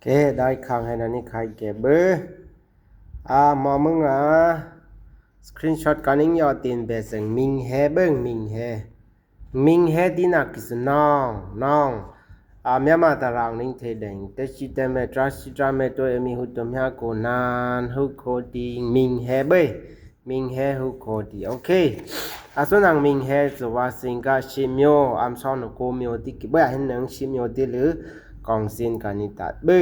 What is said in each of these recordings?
ເດ້ ໄດ້ຄັ້ງໃຫ້ນານິໄຄແກ່ເບີ ອາ ໝໍມຶງອາ ສະຄຣີນຊັອດການິງຍອດຕີນແບເຊິ່ງມິງແຮເບິ່ງ ມິງແຮ ມິງແຮດີນັກກິສນອງ ນ້ອງ ອາ ມຽມາຕາຣາງນິງເທແດງ ແຕ່ຊິແຕ່ແມ່ຕຣາຊິຕຣາແມ່ຕົວເອມີຫຸຕົມຍາໂກນານ ຫຸໂຄດີ ມິງແຮເບິ່ງ ມິງແຮຫຸໂຄດີ ໂອເຄ ອາ ສ່ວນນາງມິງແຮຈະວ່າຊິງກາຊິມໂຍ ອຳຊອນໂກມໂຍຕິກິເບີ ເຫັນໜຶ່ງຊິມໂຍຕິຫຼື ກອງຊິນການິຕາເບີ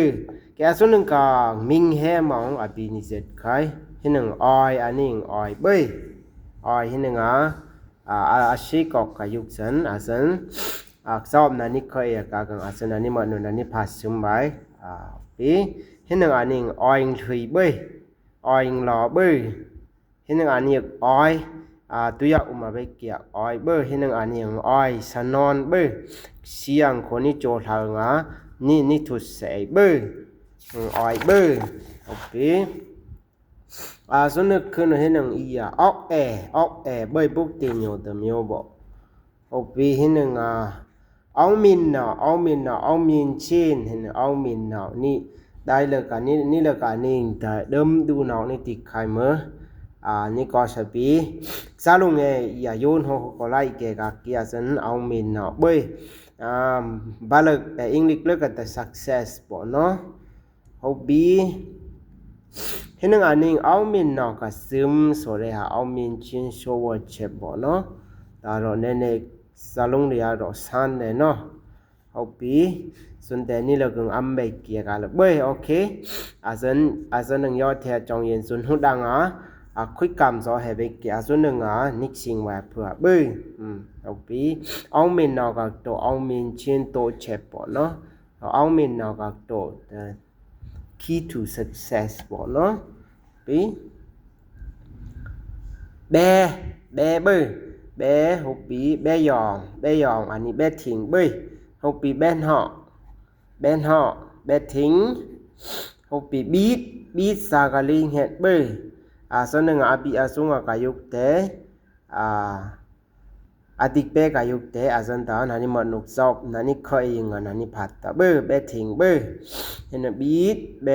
ແກສ່ວນໜຶ່ງກາມິງແຮມອງອາບີນິເຈັດໄຄ ເຫັນໜຶ່ງອອຍ ອານິງອອຍເບີ ອອຍ ເຫັນໜຶ່ງອາ ອາ ອາ ອາຊິກອກກາຍຸກເຊິ່ນ ອາເຊິ່ນ ອາ ຊອບນານິເຄີຍອາກາກັງ ອາເຊິ່ນ ອານິມະນຸນານິພາຊຶມໄວ ອາ ປີ ເຫັນໜຶ່ງອານິງອອຍເຄີຍເບີ ອອຍລໍເບີ ເຫັນໜຶ່ງອານິອອຍ ອາ ຕຸຍາອຸມາເບກຽອອຍເບີ ເຫັນໜຶ່ງອານິອອຍ ສະນອນເບີ ຊຽງໂຄນິໂຈທາງາ ນິ ນິທຸດເສເບີ ອອຍເບີ ໂອເຄ ອາ ສະນຶກຄືນເຫັນໜຶ່ງອີອາ ອອກແອ ອອກແອເບີ ບຸກຕິໂຍເຕີມໂຍບໍ ໂອເຄ ເຫັນໜຶ່ງອາ ອອງມິນນາ ອອງມິນນາ ອອງມິນຊິນ ເຫັນອອງມິນນາ ນີ້ ໄດ້ເລີກາ ນີ້ ນີ້ເລີກາ ນີ້ ແຕ່ເດີມດູນອກ ນີ້ຕິກໄຄເມີ ອາ ນີ້ກໍສະປີ ສາລຸງເອ ຢາໂຍນໂຮໂຮກໍໄລເກກາເກຍເຊິ່ນ ອອງມິນນາ ເບີ ອາ ບາເລິກ ແປ English ເລີກກະແຕ່ success ບໍເນາະ ໂຮບີ ເຫັນໜຶ່ງອານິງ ອອງມິນນອກກະຊຶມ ໂຊເລຫາ ອອງມິນຊິນ ໂຊເວີເຊັບ ບໍເນາະ ຕາໂຣເນເນ ສາລຸງເລຍໂຣຊານເນເນາະ ໂຮບີ ສຸນແຕນີເລີກຶງອຳເບກຽກາລະເບີຍ ໂອເຄ ອາເຊີນ ອາເຊີນໜຶ່ງຍໍແທຈອງເຢັນສຸນຫຸດັງອາ ອາຄຸຍກຳຊໍແຮເບກຽ ອາຊຸນໜຶ່ງອານິກຊິງແວເພື່ອເບີຍ ອືມ ໂຮບີ ອອງມິນນອກກະໂຕ ອອງມິນຊິນໂຕເຊັບ ປອນເນາະ ອອງມິນນອກກະໂຕ key to success ປອນເນາະ ປີ ແບ ແບເບີຍ ແບ ໂຮບີ ແບຢອງ ແບຢອງ ອານີ້ແບທິງເບີຍ ໂຮບີ ແບເນາະ ແບເນາະ ແບທິງ ໂຮປີ ບີດ ບີດ ສາກະລີເຮັດເບີຍ ອາ ສ່ວນໜຶ່ງອາບີ ອາຊຸງ ອາກາຍຸກເຕ ອາ ອາຕິກເປກາຍຸກເຕ ອາສັນຕາ ນານິມະນຸກຊອບ ນານິເຄີຍງ ນານິພັດຕະເບີຍ ແບທິງເບີຍ ເຫັນນະ ບີດ ແບ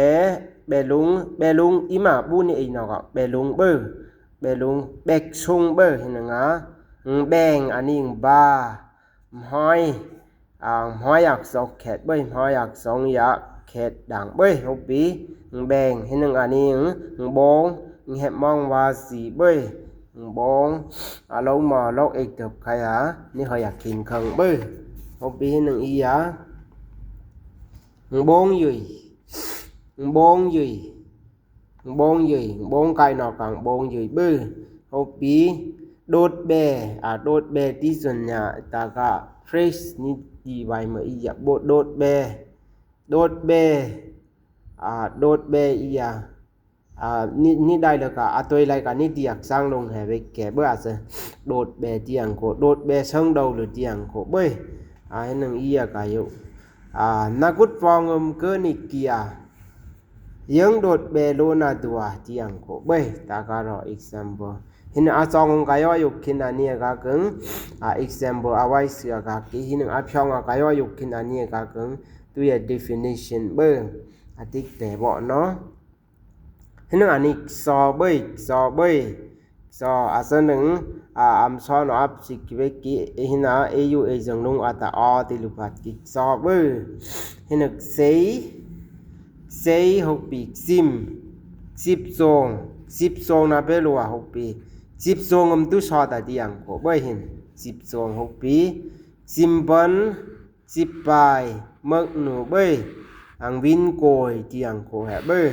ແບລຸງ ແບລຸງ ອີມາບູນີ ອີນອກ ແບລຸງເບີຍ ແບລຸງ ແບຊຸງເບີຍ ເຫັນນະງາ ແບງ ອານິງ ບາ ຮອຍ ອາ ຮອຍອັກສອງແຂດເບີຍ ຮອຍອັກສອງຢາກແຂດດັ່ງເບີຍ ຫົກປີ ແບງ ເຫັນໜຶ່ງອານິງ ໂບງ ເຫັບມອງວາສີເບີຍ ໂບງ ອາລົງມາລົກເອກເຕີບໄຄອາ ນີ້ເຂົາຢາກກິນເຄິ່ງເບີຍ ຫົກປີ ເຫັນໜຶ່ງອີຢາ ໂບງຢຸຍ ໂບງຢຸຍ ໂບງຢຸຍ ໂບງກາຍນອກກາງ ໂບງຢຸຍເບີຍ ຫົກປີ ໂດດແບ ອາ ໂດດແບ ທີ່ສ່ວນຍາຕາກະ phrase ນີ້ດີໄວເມື່ອອີຢາ ໂບ ໂດດແບ ໂດດແບ ອາ ໂດດແບອີຢາ ອາ ນີ້ ນີ້ໄດ້ແລ້ວກະ ອາ ຕົວໄລກະ ນີ້ດຽກສ້າງລົງແຮເວກແກເບີຍ ອາ ໂດດແບຕຽງໂຄ ໂດດແບເຊິ່ງໂດ ຫຼືຕຽງໂຄເບີຍ ອາ ເຫັນໜຶ່ງອີຢາກາຍຸ ອາ ນາກຸດຟອງເອິມເກີນິເກຍ ເຢິງໂດດເບໂລນາຕົວຕຽງໂຄເບີຍ ຕາກາລໍ example ເຫັນອາຊອງອົງກາຍອຍຸກຄິນອາເນຍກາກຶງ ອາ example ອາໄວເສືອກາກິ ເຫັນອາພຽງອາກາຍອຍຸກຄິນອາເນຍກາກຶງ ຕຸຍ definition ເບີຍ ອາຕິກແປເບາະເນາະ ເຫັນອານິກຊໍເບີຍ ຊໍເບີຍ ຊໍ ອາສະໜຶງ ອາ ອຳຊອນ ອາບ ຊິກິເວກິ ເອຫິນາ ເອຢູ ເອເຊິ່ງລຸງ ອາຕາ ອໍ ຕິລຸພັດ ກິກຊໍເບີຍ ເຫັນໜຶ່ງເຊ ເຊ ຫົກປີ ຊິມ ຊິບໂຊງ ຊິບໂຊງນາເປລົວ ຫົກປີ ຊິບໂຊງອຳຕຸຊໍຕາຕຽງໂຄເບີຍ ເຫັນ ຊິບໂຊງ ຫົກປີ ຊິມເປິນ ຊິບປາຍ ເມິກໜູເບີຍ ອັງວິນໂກຍ ຕຽງໂຄແຮເບີຍ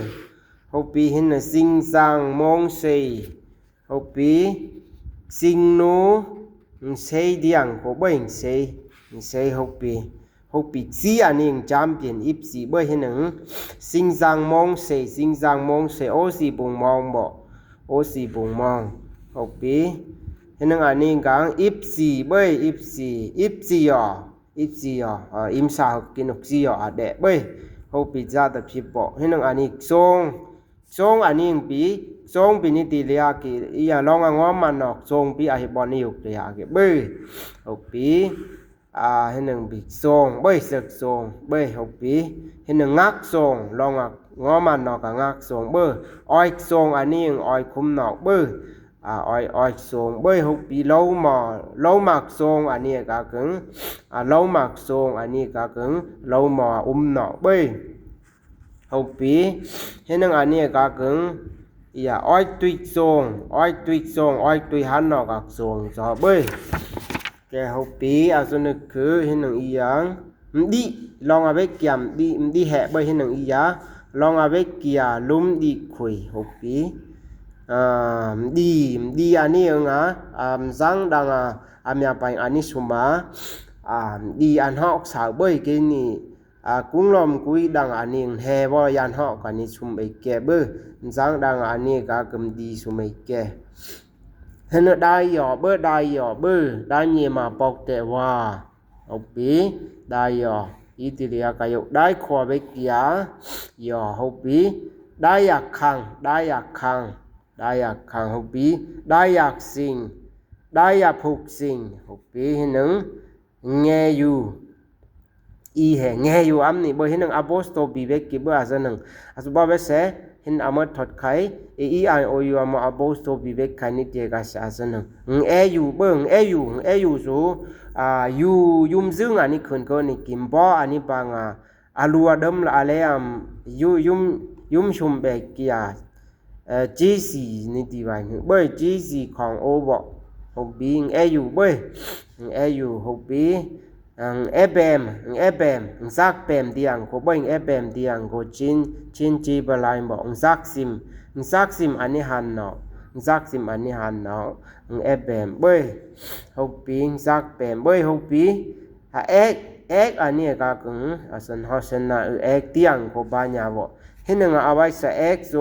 ຫົກປີ ເຫັນໜຶ່ງ ຊິງຊາງ ໂມງເຊ ຫົກປີ ຊິງນູ ເຊດຽງໂຄເບີຍ ເຊ ເຊ ຫົກປີ ຫົກປີ ຊີອານິງ ຈາມປຽນ ອິບຊີເບີຍ ເຫັນໜຶ່ງ ຊິງຊາງ ໂມງເຊ ຊິງຊາງ ໂມງເຊ ໂອຊີບຸງມອງ ບໍ ໂອຊີບຸງມອງ ຫົກປີ ເຫັນໜຶ່ງອານິງກາງ ອິບຊີເບີຍ ອິບຊີ ອິບຊີ ອ ອິບຊີ ອ ອາ ອິມຊາ ຫົກກິນ ຫົກຊີ ອ ອາແດະເບີຍ ຫົກປີ ຈາຕະພິບ ເບາະ ເຫັນໜຶ່ງອານິງ ໂຊງ ໂຊງອານິງປີ ໂຊງປີນິຕິເລຍກິ ອີຢາລອງອາງອມມານອກ ໂຊງປີອາຫິບອນນິຍຸກເລຍກິເບີຍ ຫົກປີ ອາ ເຮັດໜຶ່ງບີກໂຊງເບີຍ ເຊືອກໂຊງເບີຍ ຫົກປີ ເຮັດໜຶ່ງງັກໂຊງ ລອງງໍມານອກກະງັກໂຊງເບີຍ ອອຍໂຊງ ອານີ້ອອຍຄຸມນອກເບີຍ ອາ ອອຍ ອອຍໂຊງເບີຍ ຫົກປີ ໂລມໍ ໂລມາກໂຊງ ອານີ້ກະກຶ່ງ ອາ ໂລມາກໂຊງ ອານີ້ກະກຶ່ງ ໂລມໍອຸມນອກເບີຍ ຫົກປີ ເຮັດໜຶ່ງອານີ້ກະກຶ່ງ ອາ ອອຍຕຸຍໂຊງ ອອຍຕຸຍໂຊງ ອອຍຕຸຍຫັນນອກກະໂຊງຊອເບີຍ ແກ່ຫົກປີ ອາສະນຶກຄື ເຮັດໜຶ່ງອີ່ຫຍັງ ມະດີ ລອງອາເວກຽມດີ ມະດີແຮະເບີຍ ເຮັດໜຶ່ງອີ່ຫຍັງ ລອງອາເວກຽ ລຸມດີຄຸຍ ຫົກປີ ອາ ມະດີ ມະດີ ອານີ້ເອີງອາ ອາ ມະສັງດັງອາ ອາມຍາໄປ ອານີ້ຊຸມາ ອາ ມະດີ ອານຮອກສາວເບີຍ ເກນີ ອາ ກຸງລອມກຸຍດັງ ອານິງແຮວໍ ຢານເຫາະການິຊຸມໄອແກເບີ ມະສັງດັງ ອານິກາກຶມດີຊຸມໄອແກ ເຫັນດາຍຢໍເບີ ດາຍຢໍເບີ ດາຍເຍມາປອກແຕະວ່າ ຫົກປີ ດາຍຢໍ ອີຕິເລຍກາຍົກ ດາຍຂວາເວກຢາ ຢໍ ຫົກປີ ດາຍຢາກຄັງ ດາຍຢາກຄັງ ດາຍຢາກຄັງ ຫົກປີ ດາຍຢາກສິງ ດາຍຢາກຜູກສິງ ຫົກປີ ເຫັນໜຶ່ງ ແງຢູ່ ອີແຮ ແງຢູ່ອຳນີ້ເບີ ເຫັນໜຶ່ງ ອາໂປສໂຕພີເວກກິເບີ ອາສະໜຶ່ງ ອາສຸບາເວເຊ ເຫັນອາເມີດທອດໄຄ ເອ ອີ ໄອ ໂອ ຢູ ອາໂມ ອາໂປສໂຕພີເວກໄຄ ນິເຕຍກາຊາ ອາສະໜຶ່ງ ແອຢູ່ເບີ ແອຢູ່ ແອຢູ່ສູ ອາ ຢູ່ ຍຸມຊຶງ ອານີ້ເຂີນເກີນນີ້ກິມບໍ ອານີ້ປາງາ ອາລັວເດີມລະອາແລມ ຍຸ ຍຸມ ຍຸມຊຸມເບກຽ ເອີ ຈີຊີ ນິຕິໄວ ເບີ ຈີຊີ ຂອງໂອບໍ ຫົກປີ ແອຢູ່ເບີ ແອຢູ່ ຫົກປີ ແອແບມ ແອແບມ ຊັກແປມດຽງໂຄ ເບີ ແອແບມດຽງໂຄ ຊິນ ຊິນຈີບະລາຍບໍ ຊັກຊິມ ຊັກຊິມ ອານິຫັນເນາະ ຊັກຊິມ ອານິຫັນເນາະ ແອແບມ ເບີ ຫົກປີ ຊັກແປມ ເບີ ຫົກປີ ອາ ແອກ ແອກ ອາເນກາກຶງ ອາສັນ ຮອດສັນນາ ອື ແອກຕຽງ ໂຄບາຍາວະ ເຫັນໜຶ່ງ ອາໄວສະແອກໂຊ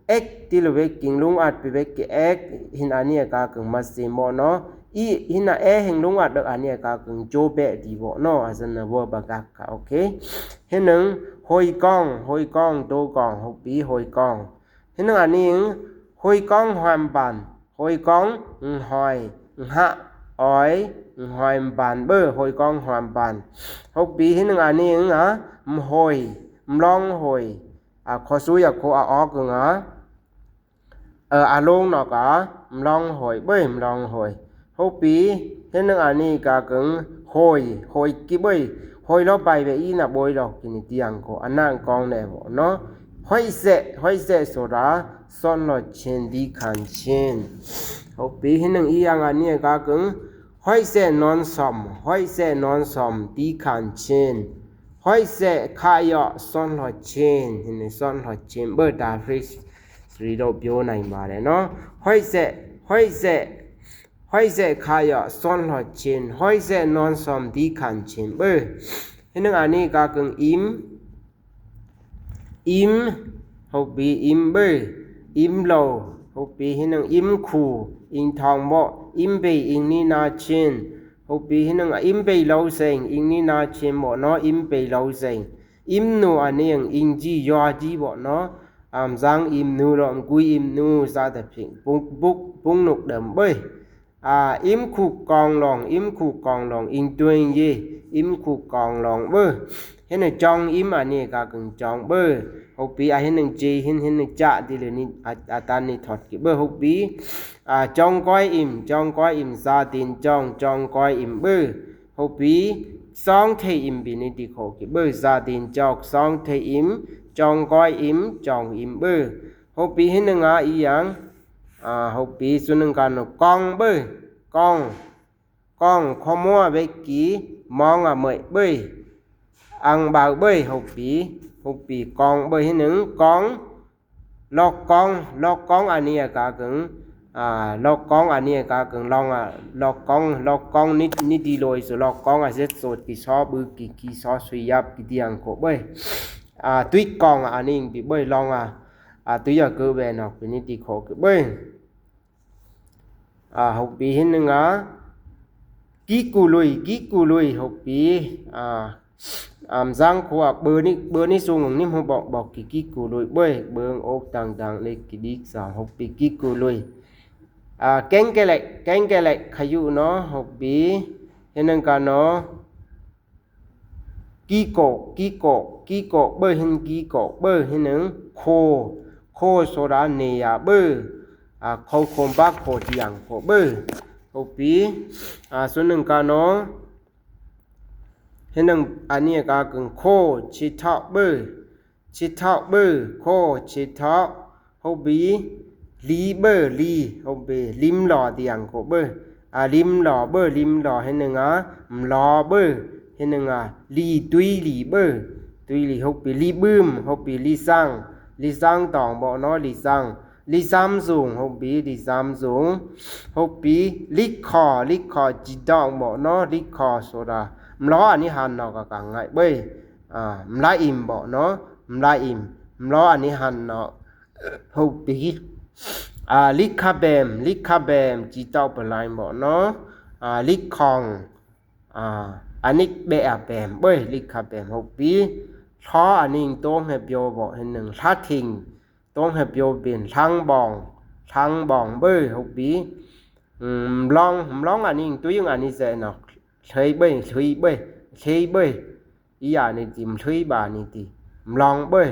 ແອກ ຕິລະເວກກິງ ລຸງອາດ ປີເວກກິແອກ ເຫັນອາເນກາກຶງ ມາເຊໂມເນາະ ອີ ເຫັນນາແອ ເຫັນລຸງອາດ ເດີ ອາເນກາກຶງ ໂຈແບະ ດີວະເນາະ ອາສັນນາ ເວີບາກັກ ໂອເຄ ເຫັນໜຶ່ງ ໂຮຍກອງ ໂຮຍກອງ ໂຕກອງ ຫົກປີ ໂຮຍກອງ ເຫັນໜຶ່ງ ອານິງ ໂຮຍກອງ ຫວາມບານ ໂຮຍກອງ ຫອຍ ຫະ ອອຍ ຫອຍບານ ເບີ ໂຮຍກອງ ຫວາມບານ ຫົກປີ ເຫັນໜຶ່ງ ອານິງ ອາ ໂຮຍ ລອງໂຮຍ ອາ ຂໍຊູ ຢາກໂຄ ອາ ອອກ ອາ ເອີ ອາລົງ ນອກ ອາ ລອງໂຮຍ ເບີ ລອງໂຮຍ ຫົກປີ ເຫັນໜຶ່ງ ອານິກາກຶງ ໂຮຍ ໂຮຍກິເບີ ໂຮຍລໍໄປເວອີນະ ໂບຍດອກກິນິຕຽງໂຄ ອານາງກອງແດ່ເນາະ ໂຮຍເສ ໂຮຍເສ ໂຊດາ ຊອນລໍເຊນ ດີຄັນເຊນ ຫົກປີ ເຫັນໜຶ່ງ ອີຫຍັງ ອາເນກາກຶງ ໂຮຍເສ ນອນຊອມ ໂຮຍເສ ນອນຊອມ ດີຄັນເຊນ ໂຮຍເສ ຄາຍອ ຊອນລໍເຊນ ເຫັນຊອນລໍເຊນ ເບີ ດາຟຣິສ ສະຣີໂດບໂຍ ໄນມາແດ່ເນາະ ໂຮຍເສ ໂຮຍເສ ໂຮຍເສ ຄາຍອ ຊອນລໍເຊນ ໂຮຍເສ ນອນຊອມ ດີຄັນເຊນ ເບີ ເຫັນໜຶ່ງ ອາເນກາກຶງ ອີມ ອີມ ຫົກປີ ອີມເບີ ອີມໂລ ຫົກປີ ເຫັນໜຶ່ງ ອີມຄູ ອີງທອງເບາະ ອີມເບ ອີງນີນາເຊນ ຫົກປີ ເຫັນໜຶ່ງ ອີມເບໂລເຊັງ ອີງນີນາເຊນເບາະເນາະ ອີມເບໂລເຊັງ ອີມນູ ອາເນງ ອີງຈີ ຢໍຈີເບາະເນາະ ອາມຊັງ ອີມນູ ລອມກຸຍ ອີມນູ ຊາຕະເພັງ ປຸກ ປຸກ ປຸງນຸກເດີມ ເບີ ອາ ອີມຄູກອງລອງ ອີມຄູກອງລອງ ອີງຕົວເອງເຢ ອີມຄູກອງລອງ ເບີ ເຫັນໃນຈອງ ອີມ ອາເນກາກຶງ ຈອງ ເບີ ຫົກປີ ອາ ເຫັນໜຶ່ງ ເຈ ເຫັນ ເຫັນໜຶ່ງ ຈະ ດີເລີ ນີ ອາ ອາຕານນີ ທອດກິ ເບີ ຫົກປີ ອາ ຈອງກອຍ ອີມ ຈອງກອຍ ອີມ ຊາຕິນ ຈອງ ຈອງກອຍ ອີມ ເບີ ຫົກປີ ຊອງເທ ອີມ ບີ ນີ ດີໂຄ ກິ ເບີ ຊາຕິນ ຈອກ ຊອງເທ ອີມ ຈອງກອຍ ອີມ ຈອງ ອີມ ເບີ ຫົກປີ ເຫັນໜຶ່ງ ອາ ອີຫຍັງ ອາ ຫົກປີ ຊຸໜຶ່ງ ການ ກອງ ເບີ ກອງ ກອງ ຄໍມົວ ເວກກີ ມອງ ອາເມີຍ ເບີ ອັງບາວ ເບີ ຫົກປີ ຫົກປີ ກອງ ເບີ ເຫັນໜຶ່ງ ກອງ ລອກກອງ ລອກກອງ ອາເນກາກຶງ ອາ ລອກກອງ ອາເນກາກຶງ ລອງ ອາ ລອກກອງ ລອກກອງ ນິ ນິຕິໂລຍ ສຸ ລອກກອງ ອາເຊັດ ໂສດ ກິຊອ ບື ກິ ກິຊອ ສຸຍ ຢັບ ກິດຽງ ໂຄ ເບີ ອາ ຕຸຍກອງ ອານິງ ບິ ເບີ ລອງ ອາ ອາ ຕຸຍ ອາ ເກີ ແວນອກ ເປັນ ນິຕິໂຄ ເກີ ເບີ ອາ ຫົກປີ ເຫັນໜຶ່ງ ອາ ກິກູລຸຍ ກິກູລຸຍ ຫົກປີ ອາ ອາມສັງ ຂົວ ເບີ ນິ ເບີ ນິສຸງ ນິມ ຫົວ ບອກ ບອກ ກິ ກິກູລຸຍ ເບີ ເບີ ໂອກ ຕັງ ດັງ ເລັກ ກິ ດິກ ສາມ ຫົກປີ ກິກູລຸຍ ອາ ແກງແກແລັກ ແກງແກແລັກ ຂະຍຸເນາະ ຫົກປີ ເຫັນໜຶ່ງ ການ ເນາະ ກ ກ ກ ກ ເບີ ເຮັດໜຶ່ງ ກ ກ ເບີ ເຮັດໜຶ່ງ ໂຄ ໂຄ ໂຊດາ ເນຍາ ເບີ ອາ ເຂົ້າໂຄມປາກ ໂຄຕຽງ ໂຄເບີ ໂຄປີ ອາ ສ່ວນໜຶ່ງການອ ເຮັດໜຶ່ງ ອັນນີ້ກາກຶ່ງ ໂຄ ຊິທະ ເບີ ຊິທະ ເບີ ໂຄ ຊິທະ ໂຄປີ ລີ ເບີ ລີ ໂຄປີ ລິມ ລໍຕຽງ ໂຄເບີ ອາ ລິມ ລໍ ເບີ ລິມ ລໍ ເຮັດໜຶ່ງ ອາ ມ ລໍ ເບີ ເຮັດໜຶ່ງ ອາ ລີ ຕຸຍ ລີ ເບີ ຕຸຍ ລີ ໂຄປີ ລີບຶມ ໂຄປີ ລີຊັງ ລີຊັງຕອງ ເບາະ ນໍ ລີຊັງ ລີຊາມສູງ ໂຄປີ ລີຊາມສູງ ໂຄປີ ລີຄໍ ລີຄໍ ຈີຕອງ ເບາະ ນໍ ລີຄໍ ໂຊດາ ມ ລໍ ອັນນີ້ຫັນ ນໍ ກະກາງງ່າຍ ເບີ ອາ ມ ລາອິມ ເບາະ ນໍ ມ ລາອິມ ມ ລໍ ອັນນີ້ຫັນ ນໍ ໂຄປີ ອາ ລີຄາແບມ ລີຄາແບມ ຈີຕອງ ປະລາຍ ເບາະ ນໍ ອາ ລີຄໍງ ອາ ອັນນີ້ເບ ອາ ແບມ ເບີ ລີຄາແບມ ໂຄປີ ທໍ ອັນນີ້ໂຕງ ເຮັດ ໂຍ ເບາະ ເຮັດໜຶ່ງ ທະ ທິງ ໂຕງ ເຮັດ ໂຍ ເປັນ ທັງ ບອງ ທັງ ບອງ ເບີ ໂຄປີ ອືມ ມ ລໍງ ມ ລໍງ ອັນນີ້ໂຕຍືງ ອັນນີ້ແຊນອກ ເທີຍ ເບີ ເທີຍ ເບີ ເທີຍ ເບີ ອີ ອາ ນີ້ຕິ ມ ເທີຍ ບາ ນີ້ຕິ ມ ລໍງ ເບີ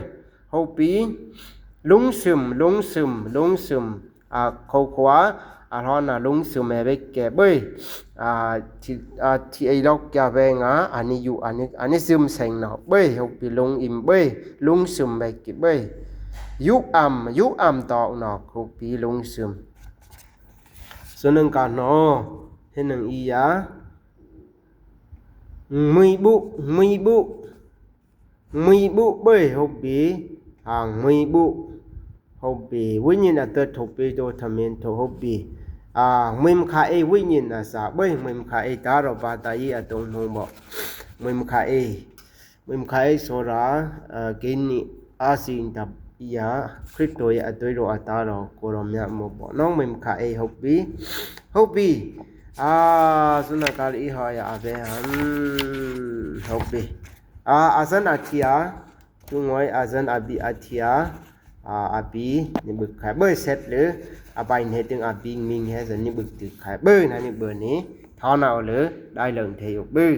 ໂຄປີ ລຸງຊຶມ ລຸງຊຶມ ລຸງຊຶມ ອາ ໂຄ ໂຄ ອາ ອາ ທອນ ອາ ລຸງຊຶມ ແມ່ເບັກ ແກ ເບີ ອາ ທີ່ ອາ ທີ່ໄອລັອກ ກາແວງ ອາ ອັນນີ້ຢູ່ ອັນນີ້ ອັນນີ້ຊຶມ ແສງ ນໍ ເບີ ໂຄປີ ລຸງ ອິມ ເບີ ລຸງຊຶມ ແມ່ເກັບ ເບີ ຍຸອຳ ຍຸອຳ ຕອກ ນໍ ໂຄປີ ລຸງຊຶມ ສ່ວນໜຶ່ງການນໍ ເຮັດໜຶ່ງ ອີ ຢາ ມຸຍບຸ ມຸຍບຸ ມຸຍບຸ ເບີ ໂຄປີ ອາ ມຸຍບຸ ໂຄປີ ວິນຍິນ ອາ ເຕີດ ໂທ ເປ ໂຕ ທະເມນ ໂທ ໂຄປີ ອາ ມຸຍມະຄາເອ ວິນຍິນ ອາ ສາ ເບີ ມຸຍມະຄາເອ ຕາ ລໍ ປາ ຕາ ອີ ອາ ຕົງ ໂຮງ ເບາະ ມຸຍມະຄາເອ ເມມຄາເອ ໂຊຣາ ເອີ ເກນິ ອາ ຊິນ ຕາ ຍາ ຄຣິໂຕຍ ອາ ໂຕຍ ໂຣ ອາ ຕາ ລໍ ໂກ ລໍ ມະຍະ ໂມ ເບາະ ນໍ ເມມຄາເອ ໂຄປີ ໂຄປີ ອາ ສຸນນະກາລີ ອີ ຮອຍ ອາ ເບ ຮັນ ໂຄປີ ອາ ອາຊັນ ອາທິອາ ຈຸງຫວຍ ອາຊັນ ອາບີ ອາທິອາ ອາ ອາບີ ນິບຶກ ຂາຍ ເບີ ເຊັດ ຫຼື ອາບາຍ ເນ ຕຶງ ອາບີ ມິງ ແຮ ສະ ນິບຶກ ຕຶກ ຂາຍ ເບີ ນະ ນິບ ເບີ ນີ້ ເທົ່ານັ້ນເລີຍ ໄດ້ເລີງ ເທ ໂອ ເບີ